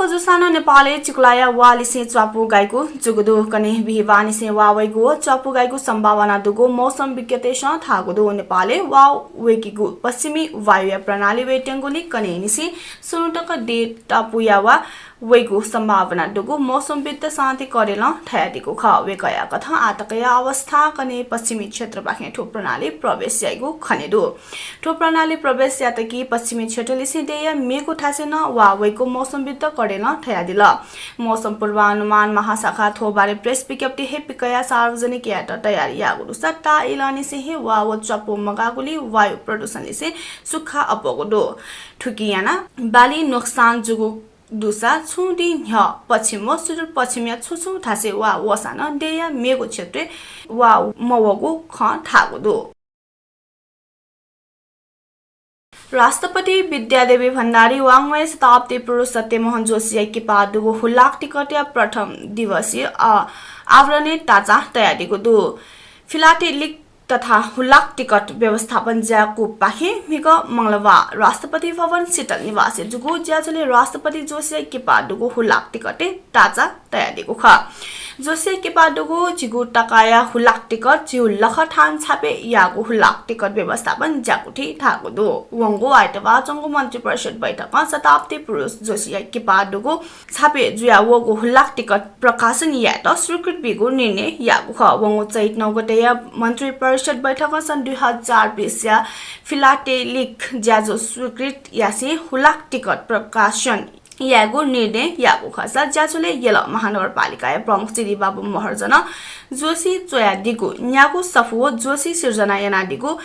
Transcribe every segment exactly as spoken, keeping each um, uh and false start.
जूसां नं नेपालय् चिकुलाया वा लिसें च्वापु गाइगु जूगु दु। कन्हय् बिहिबाःनिसें वा वइगु व च्वापु गाइगु सम्भावना दुगु मौसम विज्ञतय्सं धाःगु दु। नेपालय् वा वइगु पश्चिमी वायुया प्रणाली वयेत्यंगुलिं कन्हय्निसें स्वन्हु तक देय् टापुया वा वइगु सम्भावना दुगु मौसमविद् शान्ति कडेलं धयादीगु खः। वय्कःया कथं आःतकया अवस्थां कन्हय् पश्चिमी क्षेत्रपाखें थ्व प्रणाली प्रवेश याइगु खने दु। थ्व प्रणाली प्रवेश यात कि पश्चिमी क्षेत्रलिसें देय्या मेगु थासय् नं वा वइगु मौसमविद् कडेलं धयादिल। मौसम पूर्वानुमान महाशाखा थ्व बारे प्रेस विज्ञप्ति हे पिकयाः सार्वजनिक यायेत तयारी याःगु दुसा ताःइलंनिसें हे वा व च्वापु मगाःगुलिं वायु प्रदूषणलिसें सुख्खा अप्वःगु दु। थुकिं यानाः बाली नोक्सान जूगु दुसा छुं दिं न्ह्यः पश्चिम व सुदूरपश्चिमया छुं छुं थासय् वा वःसां नं देय्या मेगु क्षेत्रय् वा मवःगु खँ धाःगु दु। राष्ट्रपति विद्यादेवी भण्डारी वाङ्मय शताब्दी पुरुष सत्यमोहन जोशीया किपा दुगु हुलाक टिकटया प्रथम दिवसीय, अ, आवरणय् ताःचा तयादीगु दु। फिलाटेलिक तथा हुलाक टिकट व्यवस्थापन ज्याकुपाखें म्हिगः मंगलबार राष्ट्रपति भवन शीतल निवासय् जूगु ज्याझ्वलय् राष्ट्रपति जोशीया किपा दुगु हुलाक टिकटय् ताःचा तयादीगु खः। जोशीया किपा दुगु झिगू तकाया हुलाक टिकट झिगू लखं थान छापे याःगु हुलाक टिकट व्यवस्थापन ज्याकुथि धाःगु दु। वंगु आइतबार च्वंगु मन्त्रिपरिषद बैठकं शताब्दी पुरुष जोशीया किपा दुगु छापे जुया वःगु हुलाक टिकट प्रकाशन यायेत स्वीकृति बीगु निर्णय याःगु खः। वंगु चैत नौ गतेया मन्त्रिपरिषद बैठकं सन् दुई हजार बिसया फिलाटेलिक ज्याझ्वः स्वीकृत यासें हुलाक टिकट प्रकाशन यायेगु निर्णय याःगु खःसा ज्याझ्वलय् यल महानगरपालिकाया प्रमुख श्री बाबु महर्जनं जोशी च्वयादीगु न्यागू सफू व जोशी सिर्जना यानादीगु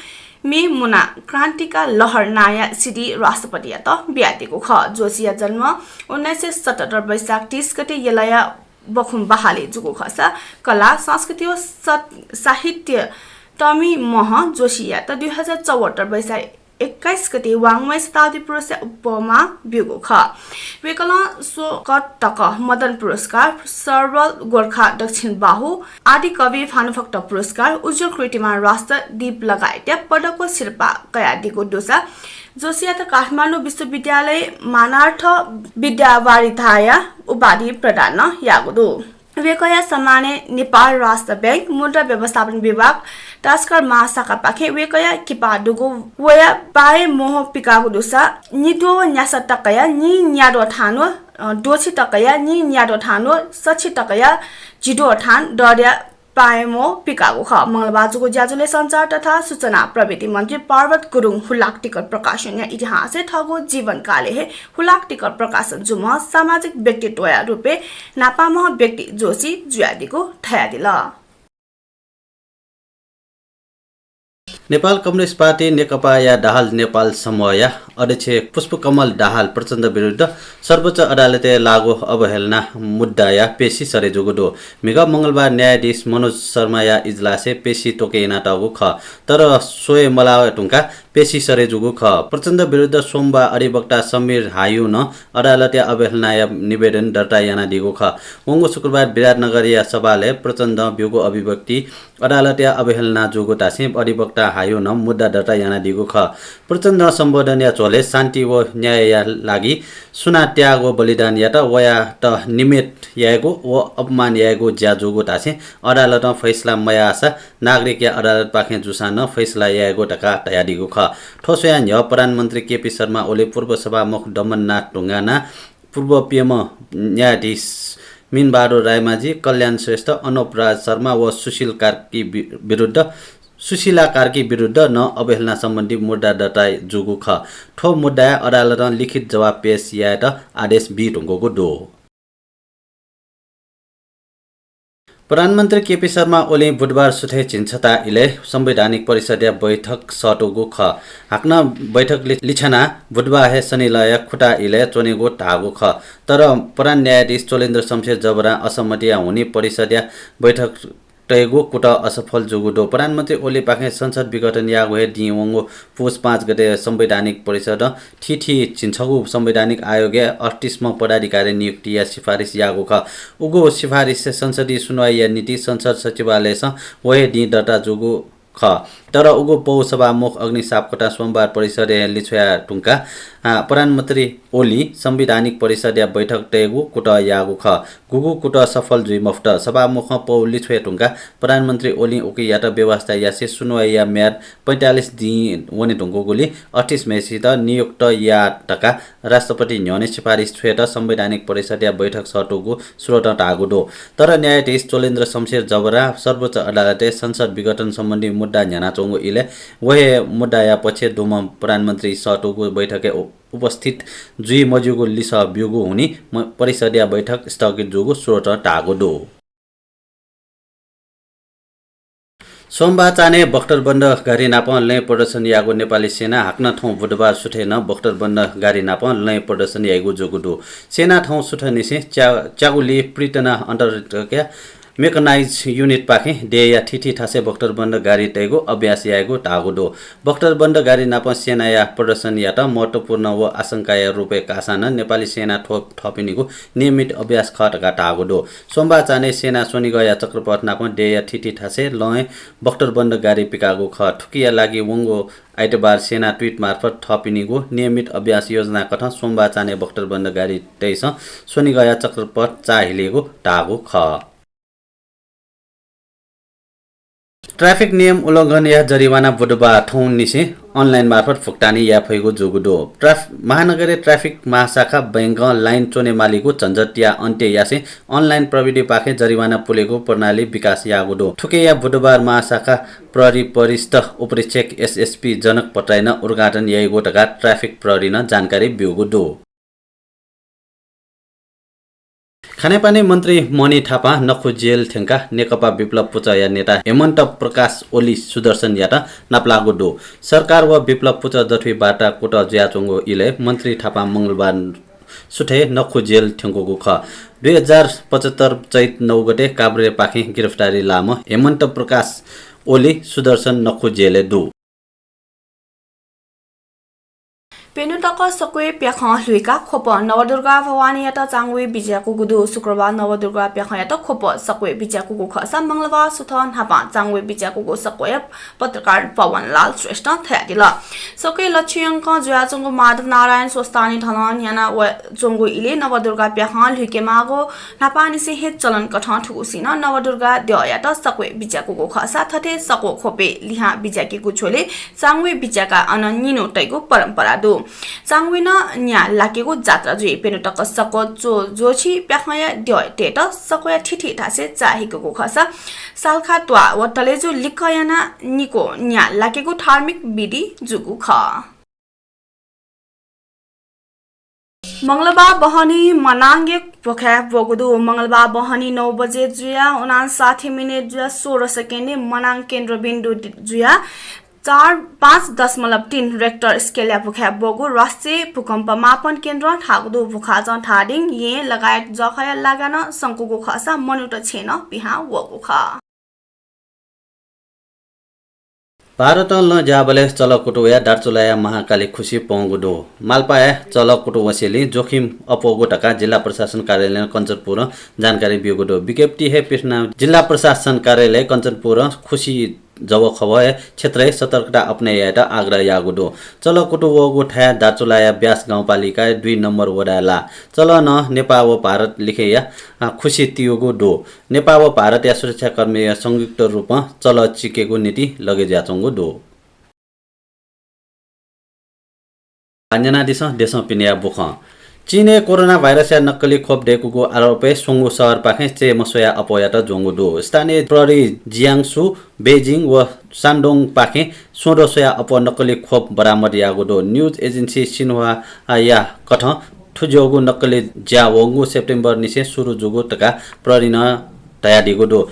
मे मुना क्रान्तिका लहर नांया सिडी राष्ट्रपतियात बियादीगु खः। जोशीया जन्म उन्नाइस सय सतहत्तर वैशाख तीस गते यलया बखुम बहालय् जूगु खःसा कला, संस्कृति व सत-, साहित्य तमिमह जोशीयात दुई हजार चौहत्तर वैशाख एक्काइस गते वाङ्मय शताब्दी पुरुषया उपमा ब्यूगु खः। वय्कलं शोकतक मदन पुरस्कार, सरबल गोर्खा दक्षिण बाहु, आदिकवि भानुभक्त पुरस्कार, उज्ज्वल कीर्तिमान राष्ट्रदीप लगायतया पदक व सिरपाः कयादीगु दुसा जोशीयात काठमाडौं विश्वविद्यालय मानार्थ विद्यावारिधाया उपाधि प्रदान नं याःगु दु। वय्कःया सम्मानय् नेपाल राष्ट्र बैंक, मुद्रा व्यवस्थापन विभाग, तस्कर महाशाखापाखें वय्कःया किपा दुगु वया पायेमोह पिकाःगु दुसा निद्वः व न्यासः तकया नीन्याद्वः थान व, अ, द्वःछि तकया नीन्याद्वः थान व सछि तकया झिद्वः थान दरया पायेमोह पिकाःगु खः। मंगलबार जूगु ज्याझ्वलय् सञ्चार तथा सूचना प्रविधि मन्त्री पर्वत गुरुङ हुलाक टिकट प्रकाशनया इतिहासय् थःगु जीवनकालय् हे हुलाक टिकट प्रकाशन जूम्ह सामाजिक व्यक्तित्वया रूपय् न्हापांम्ह व्यक्ति जोशी जुयादीगु धयादिल। नेपाल कम्युनिस्ट पार्टी नेकपाया दाहाल नेपाल समूहया अध्यक्ष पुष्पकमल दाहाल प्रचण्ड विरुद्ध सर्वोच्च अदालतय् लाःगु अवहेलना मुद्दाया पेशी सरे जूगु दु। म्हिगः मंगलबार न्यायाधीश मनोज शर्माया इजलासय् पेशी त्वके यानातःगु खः, तर स्वये मलाः धुंकाः पेशी सरे जूगु खः। प्रचण्ड विरुद्ध सोमबार अधिवक्ता समीर हायुनं अदालतया अवहेलनाया निवेदन दर्ता यानादीगु खः। वंगु शुक्रबार विराटनगरया सभालय् प्रचण्डं ब्यूगु अभिव्यक्ति अदालतया अवहेलना जूगु धासें अधिवक्ता हायुनं मुद्दा दर्ता यानादीगु खः। प्रचण्डं सम्बोधनया झ्वलय् शान्ति व न्यायया लागि सुनां त्याग व बलिदान यात, वयात निमित्त यायेगु व अपमान यायेगु ज्या जूगु धासें अदालतं फैसला मयाःसा नागरिकया अदालतपाखें जूसां नं फैसला यायेगु धकाः धयादीगु खः। थ्व स्वयां न्ह्यः प्रधानमन्त्री केपी शर्मा ओली, पूर्व सभामुख दमननाथ ढुङ्गाना, पूर्व प्यम्ह न्यायाधीश मिनबहादुर रायमाझी, कल्याण श्रेष्ठ, अनुप राज शर्मा व सुशील कार्की वि-, विरुद्ध, सुशीला कार्की विरुद्ध नं अवहेलना सम्बन्धी मुद्दा दर्ता जूगु खः। थ्व मुद्दाय् अदालतं लिखित जवाफ पेश यायेत आदेश बीधुंकूगु दु। प्रधानमन्त्री केपी शर्मा ओलीं बुधबार सुथय् झिंछता इलय् संवैधानिक परिषदया बैठक सःतूगु खः। हाकनं बैठक लि-, लिछ्यानाः बुधबार हे सनिलय् खुता इलय् च्वनेगु धाःगु खः। तर प्रधान न्यायाधीश चोलेन्द्र शमशेर जबरां असहमतिया हुनिं परिषदया बैठक तयेगु कुतः असफल जूगु दु। प्रधानमन्त्री ओलीपाखें संसद विघटन याःगु हे दिं वंगु पुस पाँच गते संवैधानिक परिषदं थीथी झिंछगू संवैधानिक आयोगया अठतिसम्ह पदाधिकारी नियुक्तिया सिफारिस याःगु खः। उगु सिफारिसय् संसदीय सुनवाईया निंतिं संसद सचिवालयसं व हे दिं दर्ता जूगु खः। तर उगु पौ सभामुख अग्नि सापकोटां सोमबार परिषदय् लिछ्वया धुंकाः आ, प्रधानमन्त्री ओलीं संवैधानिक परिषदया बैठक तयेगु कुतः याःगु खः। गुगु कुतः सफल जुइ मफुत। सभामुखं पौ लिछ्वये धुंकाः प्रधानमन्त्री ओलीं उकियात व्यवस्था यासें सुनुवाइया म्याद पैंतालिस दिं वने धुंकूगुलिं अठ्ठाइस मेसित नियुक्त या धकाः राष्ट्रपति न्ह्यःने सिफारिस छ्वयेत संवैधानिक परिषदया बैठक सःतूगु स्रोतं धाःगु दु। तर न्यायाधीश चोलेन्द्र शमशेर जबरा सर्वोच्च अदालतय् संसद विघटन सम्बन्धी मुद्दा न्ह्यानाच्वंगु इलय् व हे मुद्दाया पक्षय् दुम्ह प्रधानमन्त्री सःतूगु बैठकय् उ-, उपस्थित जुइ मज्यूगु लिसः ब्यूगु हुनिं म-, परिषदया बैठक स्थगित जूगु स्रोतं धाःगु दु। सोमबार चान्हय् बख्तरबन्द गाडी नाप लँय् प्रदर्शन याःगु नेपाली सेना हाकनं थौं बुधबार सुथय् नं बख्तरबन्द गाडी नाप लँय् प्रदर्शन याइगु जूगु दु। सेना थौं सुथनिसें च्या-, च्यागुली प्रिटना अन्तर्गतया mechanized unit पाखें देय्‌या थीथी थासय् बख्तरबन्द गाडी तयेगु अभ्यास यायेगु धाःगु दु। बख्तरबन्द गाडी नाप सेनाया प्रदर्शनयात महत्त्वपूर्ण व आशंकाया रूपय् काःसां नं नेपाली सेना थ्व-, थपिनिगु नियमित अभ्यास खः धकाः धाःगु दु। सोमबार चान्हय् सेना स्वनिगःया चक्रपथ नाप देय्‌या थीथी थासय् लँय् बख्तरबन्द गाडी पिकाःगु खः। थुकिया लागि वंगु आइतबार सेना ट्विट मार्फत थपिनिगु नियमित अभ्यास योजना कथं सोमबार चान्हय् बख्तरबन्द गाडी तइसं स्वनिगःया चक्रपथ चाःहिलेगु धाःगु खः। ट्राफिक नियम उल्लंघनया जरिवाना बुधबार थौंनिसें online मार्फत भुक्तानी याये फइगु जूगु दु। ट्राफ-, महानगरीय ट्राफिक महाशाखा बैंकं लाइन च्वनेमालीगु झन्झटया अन्त्य यासें online प्रविधिपाखें जरिवाना पुलेगु प्रणाली विकास याःगु दु। थुकिया बुधबार महाशाखा प्रहरी वरिष्ठ उपरीक्षक एसएसपी जनक भट्टराईं उद्घाटन याइगु धकाः ट्राफिक प्रहरीं जानकारी ब्यूगु दु। खानेपानी मन्त्री मोहन थापां नखु जेल थ्यंकाः नेकपा विप्लव पुचःया नेता हेमन्त प्रकाश ओली सुदर्शनयात नापलाःगु दु। सरकार व विप्लव पुचः दथुइ वार्ता कुतः जुयाच्वंगु इलय् मन्त्री थापां मंगलबार सुथय् नखु जेल थ्यंकूगु खः। दुई हजार पचहत्तर चैत नौ गते काभ्रेपाखें गिरफ्तारी लाःम्ह हेमन्त प्रकाश ओली सुदर्शन नखु जेलय् दु। प्यन्हु तक सक्वय् प्याखं ल्हुइकाः ख्वप नवदुर्गा भवानीयात चांगुइ बिज्याकूगु दु। शुक्रबार नवदुर्गा प्याखंयात ख्वप सक्वय् बिज्याकूगु खःसा मंगलबार सुथ न्हापां चांगुइ बिज्याकूगु सक्वया पत्रकार पवन लाल श्रेष्ठं धयादिल। सक्वय् लच्छियंकं जुयाच्वंगु माधव नारायण स्वस्थानी धनं न्ह्याना वयाच्वंगु इलय् नवदुर्गा प्याखं ल्हुइकेमाःगु न्हापांनिसें हे चलन कथं थुगुसिनं नवदुर्गा द्यःयात सक्वय् बिज्याकूगु खःसा थथे सक्व ख्वपय् लिहां बिज्याकीगु झ्वलय् चांगुइ बिज्याकाः अन निन्हु तइगु परम्परा दु। चांगुइ नं न्या लाकेगु जात्रा जुइ। प्यन्हु तक सक्व च्वज्वःछि प्याखंया द्यः तयेत सक्वया थीथी थासय् चाःहिकूगु खःसा सालखा त्वाः व तलेजु लिक्क यानाः निक्वः न्या लाकेगु धार्मिक विधि जूगु खः। मंगलबार बहनी मनांगय् भुखाय् ब्वःगु दु। मंगलबार बहनी नौ बजे जुयाः उनान्साठी मिनेट जुयाः सोह्र सेकेन्डय् मनांग केन्द्रबिन्दु दि-, जुयाः चार, पाँच दशमलव तीन रेक्टर स्केलया भुखाय् ब्वःगु राष्ट्रिय भूकम्प मापन केन्द्रं धाःगु दु। भुखाचं धादिङ, येँ लगायत जःखःया लागां नं संकूगु खःसा मनूत छेँय् नं पिहां वःगु खः। भारतं लँ ज्याःबलय् चलकुतु वयाः दार्चुलाया महाकाली खुसि प्वंगु दु। मालपाय् चलकुतु वसेंलि जोखिम अप्वःगु धकाः जिल्ला प्रशासन कार्यालयं कञ्चनपुरं जानकारी ब्यूगु दु। विज्ञप्ति हे पृष्ठनाः जिल्ला प्रशासन कार्यालय कञ्चनपुरं खुसि जवःखवःया क्षेत्रय् सतर्कता अपनय् यायेत आग्रह याःगु दु। चलकुतु वःगु थाय् दार्चुलाया ब्यास गाउँपालिकाय् दुई नम्बर वडाय् लाः। चलं नं नेपाः व भारत लिखेया, अ, खुसि तियूगु दु। नेपाः व भारतया सुरक्षाकर्मीया संयुक्त रूपं चलं चिकेगु निंतिं लगे जुयाच्वंगु दु। न्यनादिसँ देशं पिनेया बुखँ। चीनय् कोरोना भाइरसया नक्कली खोप दय्कूगु आरोपय् स्वंगू शहरपाखें चय् मस्वयाः अप्वःयात ज्वंगु दु। स्थानीय प्रहरी जियाङसु, बेजिङ व सान्डोङपाखें स्वद्वः स्वयाः अप्वः नक्कली खोप बरामद याःगु दु। न्युज एजेन्सी सिन्हुवाया कथं थुज्वःगु नक्कली ज्या वंगु सेप्टेम्बरनिसें सुरु जूगु धकाः प्रहरीं धयादीगु दु।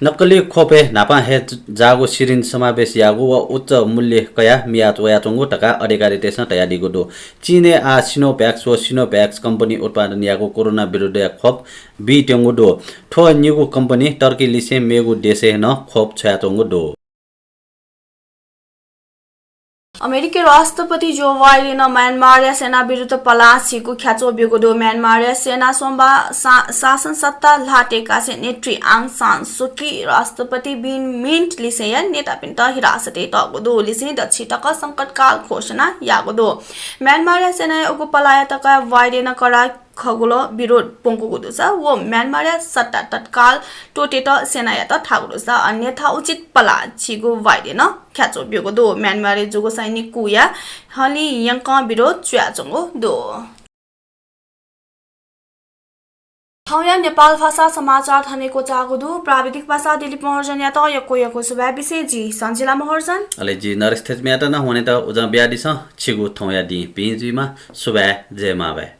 नक्कली खोपय् न्हापां हे जाःगु सिरिन्ज समावेश याःगु व उच्च मूल्य कयाः मिया वयाच्वंगु धकाः अधिकारीतय्सं धयादीगु दु। चीनय् आः सिनोभ्याक्स व सिनोभ्याक्स कम्पनी उत्पादन याःगु कोरोना विरुद्धया खोप बीत्यंगु दु। थ्व निगू कम्पनी टर्कीलिसें मेगु देशय् नं खोप छ्वयाच्वंगु दु। अमेरिकी राष्ट्रपति जो बाइडेनं म्यानमारया सेना विरुद्ध पलाः झीगु ख्याच्वः ब्यूगु दु। म्यानमारया सेनां सोमबाः सा-, शासन सत्ता ल्हातय्कासे नेतृ आङ सान सुकी राष्ट्रपति विन मिन्ट लिसेंया नेतापिन्त हिरासतय् तःगु दु। लिसें दच्छि तक संकटकाल घोषणा याःगु दु। म्यानमारया सेनाया उगु पलाःयात कयाः बाइडेनं कडा खःगु ला विरोध प्वंकूगु दुसा व म्यानमारया सत्ता तत्काल त्वःतेत सेनायात धाःगु दुसा अन्यथा उचित पलाः झीगु बाइडेनं ख्याच्वः ब्यूगु दु। म्यानमारय् जूगु सैनिक कूया हलिं यंकं विरोध जुयाच्वंगु दु। थौंया नेपाल भाषा समाचार थन हे क्वचाःगु दु। प्राविधिक पासा दिलीप महर्जनयात यक्व यक्व सुभाय् बिसें जि सञ्जिला महर्जन। अले जि नरेश थेच्मियात नं वनेत उजं बियादिसँ। छिगु थौंया दिं भिं जुइमा। सुभाय्, जय मांभाय्।